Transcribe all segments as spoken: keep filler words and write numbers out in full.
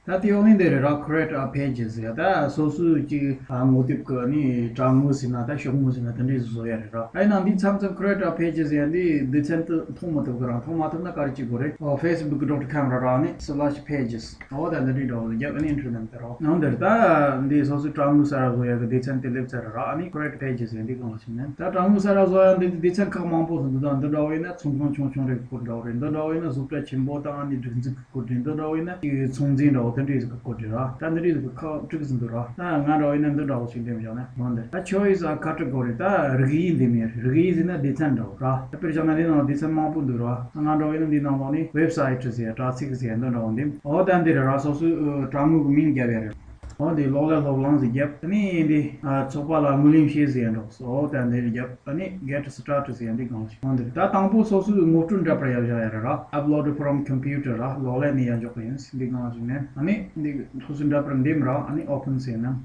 ད་དེ་འོག་ནས་འདི་རེད་ར། Create a page ཟེར། ད་སོ་སོའི་ཅིག་ཨ་ངོ་དེབ་ཀྱི་ནི་དྲ་ངོས་ཟེར་ན་ད་ཤོག་ངོས་ཟེར་ན་དེ་འདྲས་བཟོ་ཡ་རེད་ར། ཨ་ཡིན་ན་འདི་མཚམས་མཚམས་Create a page ཟེར་ཡ་འདི་སྡེ་ཚན་དེ་མཐོང་མི་ཐུབ་ཀྱི་ར། མཐོང་མ་ཐུབ་ན་ག་རེ་བྱེད་དགོས་རེད། ཨོ་facebook dot com ར་ར་ནི་slash pages འོ་ད་འདི་འདྲས་འདྲ་བོ་རྒྱབ། ཨ་ནི་enter name དེ་ར། ཨོ་འདིར་ད་འདི་སོ་སོའི་དྲ་ངོས་གསར་བཟོ་ཡ་གི་སྡེ་ཚན་དེ་སླེབས་ཚར་ར། ཨ་ནི་Create pages ཟེར་འདི་སྒང་ལ་ཕྱིན་ནས་ད་དྲ་ངོས་གསར་བཟོ་ཡ་འདི་སྡེ་ཚན་ཁག་མང་པོ་ཟིག་འདུག་ད་འདི་འདྲ་བོ་ཡིན་ན་ཚོང་ཁང་ཆུང་ཆུང་རེ་གི་སྐོར་འདྲ་བོ་རེད། འདི་འདྲ་བོ་ཡིན་ན་བཟོ་གྲྭ་ཆེན་པོ་དང་ཨ་ནི་སྒྲིག་འཛུགས་སྐོར་འདྲ། འདི་འདྲ་བོ་ཡིན་ན་ཅིག་ཚོང་འཛིན་འདྲ་བོ་དེ་འདྲའི་ཟིག་གི་སྐོར་རེད་ར། ད་འདི་འདྲའི་ཟིག་གི་ཁག་དྲུག་ཟིན་འདུག་ར། ད་ང་འདྲ་བོ་ཡིན་ན་འདི་འདྲ་བོ་ཞིག་འདེམས་བཞག་ན་འོ་འདི་ད་choose a category ད་རིགས་དབྱེ་འདེམས་ཡས་རེད། རིགས་དབྱེ་ཟེར་ན་སྡེ་ཚན་འདྲ་བོ་ར། ད་དཔེར་བཞག་ན་འདི་ནང་སྡེ་ཚན་མང་པོ་འདུག་ར། ད་ང་འདྲ་བོ་ཡིན་ན་འདི་ནང་ལོགས་ནས་website ཟེར་ཡ་དྲ་ཚིགས་ཟེར་ཡ་འདི་འདྲ་བོ་འདེམས། འོ་ད་འདི་རེད་ར། སོ་སོའི་ཨ་དྲ་ངོས་ཀྱི་མིང་རྒྱབ་ཡ་རེད། འོ་འདི་གློག་ཀླད་སློབ་གླིང་ཟེར་རྒྱབ། ཨ་ནི་འདི་ཨ་ཚོགས་པ་ལ་ངོས་ལེན་བྱེད་ཟེར་ཡ་འདྲ་བོ་སོ། འོ་ད་འདི་རྒྱབ། ཨ་ནི་get started ཟེར་ཡ་འདི་སྒང་ལ་ཞིག་འོ་འདིར་ད་དང་པོ་སོ་སོའི་ངོ་སྤྲོད་འདྲ་པར་ཡར་བཞག་ཡ་རེད་ར། Upload from computer ར། གློག་ཀླད་ནས་ཡར་འཇོག་གི་ཡིན་འདི་སྒང་ལ་ཞིག་ནས། ཨ་ནི་འདི་སོ་སོའི་འདྲ་པར་འདེམས་ར། ཨ་ནི་open ཟེར་ན།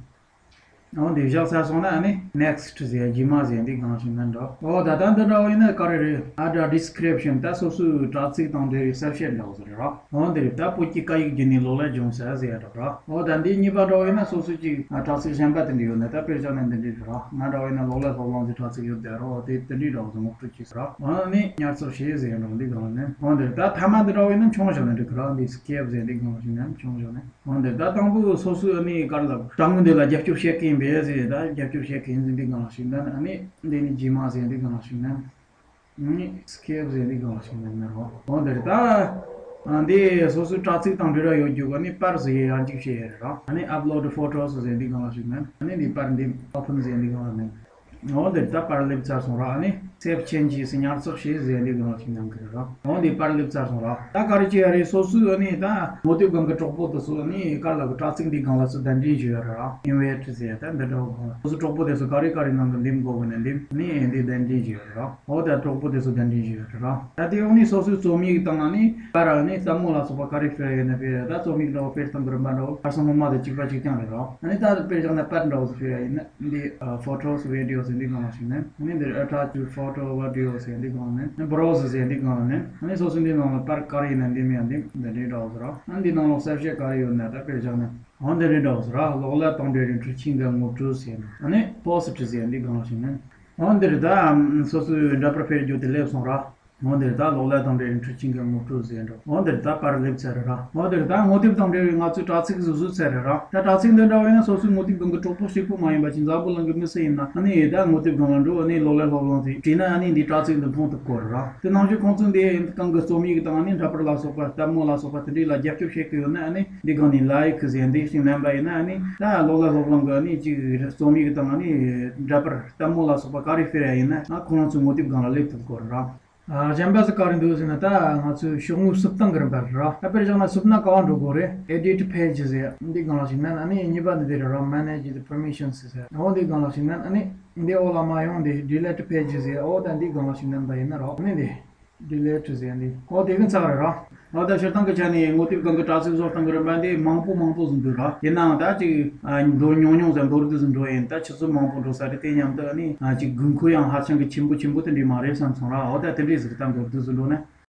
འོ་འདི་བཞག་ཚར་སོང་ན་ཨ་ནི་next ཟེར་ཡ་རྗེས་མ་ཟེར་ཡ་འདི་སྒང་ལ་ཞིག་ན་འདྲ། འོ་ད་ལྟ་འདི་འདྲ་བོ་ཡིན་ན་ག་རེ་རེད། ཨ་ད་description ད་སོ་སོའི་དྲ་ཚིགས་དང་འབྲེལ་བའི་གསལ་བཤད་འདྲ་བོ་ཟེར་ར། འོ་འདིར་ད་བོད་ཀྱི་སྐད་ཡིག་བརྒྱུད་ནས་གློག་ཀླད་སྦྱོང་ས་ཟེར་ཡ་འདྲ་ར། འོ་ད་འདི་གཉིས་པ་འདྲ་བོ་ཡིན་ན་སོ་སོ་ཅིག་ཨ་དྲ་ཚིགས་གཞན་པ་དེ་འདྲ་ཡོད་ན། ད་དཔེར་བཞག་ན་འདི་འདྲ་རེད་ར། ང་འདྲ་བོ་ཡིན་ན་གློག་ཀླད་སློབ་གླིང་གི་དྲ་ཚིགས་ཡོད་དེ་ར། འོ་དེ་དེ་འདྲའི་འདྲ་བོ་ཟེར་ངོ་སྤྲོད་བྱས་ཟེར་ར། འོ་ནི་ཉར་ཚགས་བྱས་ཟེར་ཡ་འདྲ་བོ་འདི་སྒང་ལ་ནས། འོ་འདིར་ད་མཐའ་མ་འདི་འདྲ་བོ་ཡིན་ན་མཆོང་བཞག་ན་འགྲིག་གི་ར། འདི་skip ཟེར་འདི་སྒང་ལ་ཞིག་ན་མཆོང་བཞག་ན། འོ་འདིར་ད་དང་པོ་སོ་སོའི་ཨ་ནི་ག་རེ་ལབ་དྲ་ངོས་འདི་ལ་རྒྱབ་སྐྱོར་བྱེད་མཁན་ཡིན་པས་ཟེར། ད་རྒྱབ་སྐྱོར་བྱེད་མཁན་ཡིན་ཟེར་འདི་སྒང་ལ་ཞིག་ན། ཨ་ནི་འདི་ནི་རྗེས་མ་ཟེར་འདི་སྒང་ལ་ཞིག་ན། ཨ་ནི་skip ཟེར་འདི་སྒང་ལ་ཞིག་ན་ནི་རོ། འོ་འདིར་ད་ཨ་འདི་སོ་སོའི་དྲ་ཚིགས་དང་འབྲེལ་བ་ཡོད་རྒྱུ་ག་ནི་པར་ཟེར་ཡར་འཇུག་བྱེད་ཡས་རེད་ར། ཨ་ནི་upload photos ཟེར་འདི་སྒང་ལ་ཞིག་ན། ཨ་ནི་འདི་པར་འདི་open ཟེར་འདི་སྒང་ལ་ནི། འོ་འདིར་ད་པར་སླེབས་ཚར་སོང་ར། ཨ་ནི་save changes ཉར་ཚགས་བྱེད་ཟེར་འདི་སྒང་ལ་ཞིག་ནང་གི་ར། འོ་འདི་པར་སླེབས་ཚར་སོང་ར། ད་ག་རེ་བྱེད་ཡ་རེད། སོ་སོའི་ཨ་ནི་ད་ངོ་དེབ་སྒང་གི་གྲོགས་པོ་དེ་ཚོ་ཨ་ནི་ག་ལ་གི་དྲ་ཚིགས་འདི་སྒང་ལ་ཚུར་གདན་འདྲེན་ཞུ་ཡ་རེད་ར། invite ཟེར་ཡ་ད་འདི་འདྲ་བོ་སྒང་ལ་སོ་སོའི་གྲོགས་པོ་དེ་ཚོ་ག་རེ་ག་རེ་ནང་གི་འདེམས་དགོས་གི་ནས་འདེམས། ཨ་ནི་འདི་གདན་འདྲེན་ཞུ་ཡ་རེད་ར། འོ་ད་གྲོགས་པོ་དེ་ཚོ་གདན་འདྲེན་ཞུ་ཡ་རེད་ར། ད་དེ་འོག་ནས་སོ་སོའི་རྩོམ་ཡིག་དང་ཨ་ནི་པར་ཨ་ནི་ལྟད་མོ་ལ་སོགས་པ་ག་རེ་སྤེལ་ཡ་ཡིན་ན་སྤེལ་ཡ། ད་རྩོམ་ཡིག་འདྲ་བོ་སྤེལ་སྟངས་གི་རིམ་པ་འདྲ་བོ་ཁ་སང་སྔོན་མ་དང་གཅིག་པ་གཅིག་རྐྱང་རེད་ར། ཨ་ནི་ད་དཔེར་བཞག་ན་པར་འདྲ་བོ་ཞིག་སྤེལ་ཡ་ཡིན་ན། འདི་ཨ་photos videos ཟེར་འདི་སྒང་ལ་ཞིག་ནས། ཨ་ནི་འདིར་attach to photo videos ཟེར་འདི་སྒང་ནས། browse ཟེར་འདི་སྒང་ལ་ནས། ཨ་ནི་སོ་སོ་འདི་ནང་ལ་པར་ག་རེ་ཡིན་ན་འདི་མིན་ཡང་འདི་འདི་འདྲའི་འདྲ་བོ་ཟེར་ར། ཨ་ནི་འདི་ནང་ལ་གསལ་བཤད་ག་རེ་ཡོད་ན་ད་དཔེར་བཞག་ན། འོ་འདི་འདྲའི་འདྲ་བོ་ཟེར་ར། གློག་ཀླད་དང་འབྲེལ་བའི་འཕྲུལ་ཆས་འགའ་ངོ་སྤྲོད་ཟེར་ནས། ཨ་ནི་post ཟེར་འདི་སྒང་ལ་ཞིག་ནས། འོ་འདིར་ད་སོ་སོའི་འདྲ་པར་སྤེལ་རྒྱུ་དེ་སླེབས་སོང་ར། འོ་འདིར་ད་གློག་ཀླད་དང་འབྲེལ་བའི་འཕྲུལ་ཆས་འགའ་ངོ་སྤྲོད་ཟེར་འགྲོ། འོ་འདིར་ད་པར་སླེབས་ཚར་རེད་ར། འོ་འདིར་ད་ངོ་དེབ་དང་འབྲེལ་བའི་ང་ཚོའི་དྲ་ཚིགས་ཟིག་བཟོས་ཚར་རེད་ར། ད་དྲ་ཚིགས་འདི་འདྲ་བ་ཡིན་ན་སོ་སོའི་ངོ་དེབ་སྒང་གི་གྲོགས་པོ་གཅིག་པུ་མ་ཡིན་པ་ཅིག་འཛམ་བུ་གླིང་གི་མི་སུ་ཡིན་ན་ཨ་ནི་ད་ངོ་དེབ་སྒང་ལ་འགྲོ། ཨ་ནི་གློག་ཀླད་སློབ་གླིང་དེ་བྲིས་ན་ཨ་ནི་འདི་དྲ་ཚིགས་འདི་མཐོང་ཐུབ་ཀྱི་རེད་ར། དེ་ནང་བཞིན་ཁོང་ཚོས་འདི་སྒང་གི་རྩོམ་ཡིག་དང་ཨ་ནི་འདྲ་པར་ལ་སོགས་པ་ལྟད་མོ་ལ་སོགས་པ་དེ་འདྲའི་ལ་རྒྱབ་སྐྱོར་བྱེད་ཀྱི་ཡོད་ན་ཨ་ནི་འདི་སྒང་ནས་like ཟེར་འདི་ཞིག་མནན་པ་ཡིན་ན་ཨ་ནི་ད་གློག་ཀླད་སློབ་གླིང་གི་ཨ་ནི་ཅིག་རྩོམ་ཡིག་དང་ཨ་ནི་འདྲ་པར་ལྟད་མོ་ལ་སོགས་པ་ག་རེ་སྤེལ་ཡ་ཡིན་ན་ཨ་ཁོང་ཚོའི་ངོ་དེབ་སྒང་ལ་སླེབས་ཐུབ་ཀྱི་རེད་ར། ཨ་གཞན་པ་ཟིག་ག་རེ་འདུག་ཟེར་ན་ད་ང་ཚོའི་ཤོག་ངོས་བསུབ་སྟངས་ཀྱི་རིམ་པ་རེད་ར། ད་དཔེར་བཞག་ན་བསུབ་ན་ག་བ་འགྲོ་དགོས་རེད། Edit page ཟེར་འདི་སྒང་ལ་ཞིག་མནན། ཨ་ནི་གཉིས་པ་འདི་འདི་རེད་ར། Manage the permissions ཟེར་འོ་འདི་སྒང་ལ་ཞིག་མནན། ཨ་ནི་འདི་འོག་ལ་མར་ཡོང་འདི་Delete page ཟེར་འོ་ད་འདི་སྒང་ལ་ཞིག་མནན་པ་ཡིན་ན་རོ། ཨ་ནི་འདི་Delete ཟེར་འདི་འོ་དེ་གི་ཚར་རེད་ར། འོ་ད་སྤྱིར་བཏང་གི་ཆ་ནས་ངོ་དེབ་སྒང་གི་དྲ་ཚིགས་བཟོ་སྟངས་ཀྱི་རིམ་པ་འདི་མང་པོ་མང་པོ་ཟིག་འདུག་ར། ཡིན་ནའང་ད་ཅིག་ཨ་མདོར་ཉུང་ཉུང་ཟིག་མདོར་བསྡུས་ཟིག་འགྲོ་ཡིན། ད་ཆུ་ཚོད་མང་པོ་འགྲོ་ས་རེད། དེ་མཉམ་དུ་ཨ་ནི་ཨ་ཅིག་དགོས་མཁོ་ཡང་ཧ་ཅང་གི་ཆེན་པོ་ཆེན་པོ་དེ་འདྲ་མ་རེད་བསམ་སོང་ར། འོ་ད་དེ་འདྲས་ཟིག་ད་མདོར་བསྡུས་ཟིག་འགྲོ་ན།